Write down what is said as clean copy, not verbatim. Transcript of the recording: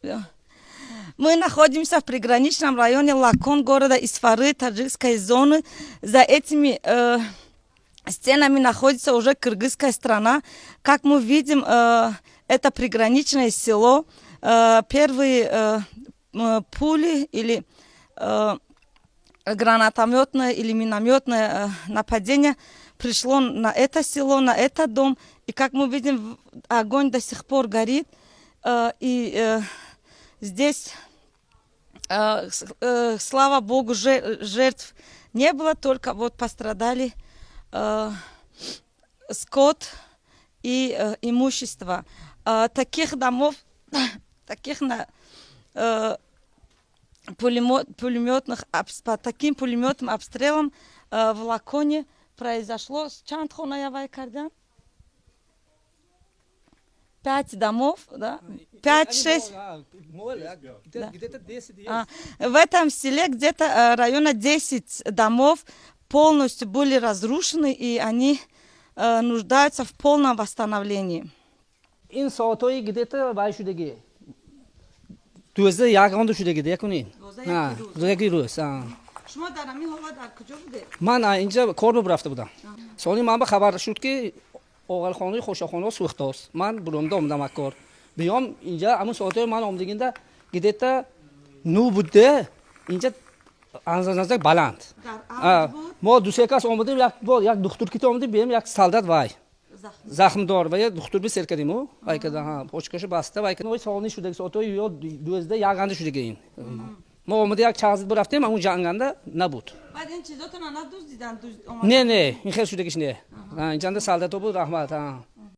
Мы находимся в приграничном районе Лакон города Исфары, таджикской зоны. За этими стенами находится уже кыргызская страна. Как мы видим, это приграничное село. Первые пули или гранатометное или минометное нападение пришло на это село, на этот дом. И, как мы видим, огонь до сих пор горит. И здесь, слава богу, жертв не было, только вот пострадали скот и имущество. Таких домов, таких на пулеметных, по таким пулеметным обстрелам в Лаконе произошло. Чанд хона вай кардан? Пять домов, да? Пять, шесть. Где-то 10. А, в этом селе где-то района 10 домов полностью были разрушены, и они нуждаются в полном восстановлении. Ин соатҳои где-то вай шудагӣ, 12 як онда шудагӣ, якунин яки рӯз. Шумо дар ҳамин ҳолат дар куҷо будед? Ман инҷа кор рафта будам. Сони ман ба хабар шуд, ки оғалхонаи хошохонаҳо сӯхтааст. Ман буромда омадам аз кор, биём инҷа. Ҳамун соатҳои ман омдагинда где-то ну будде, инҷа анзак баланд. Мо дусе кас омадем, як бор як духтур кита омадем, бием, як солдат вай захмдор ва як духтур бисер кардиму вай када почкашу баста вай када. Сони шудаги, соатҳои ё 12 як анда шудаги. Ин мо омада як чағз бурафтем, ҳамун ҷанганда набуд. Баъд ин чизотона надуздидан? Не, не, ин хел шудагиш не. Инҷанда солдато буд, раҳмат.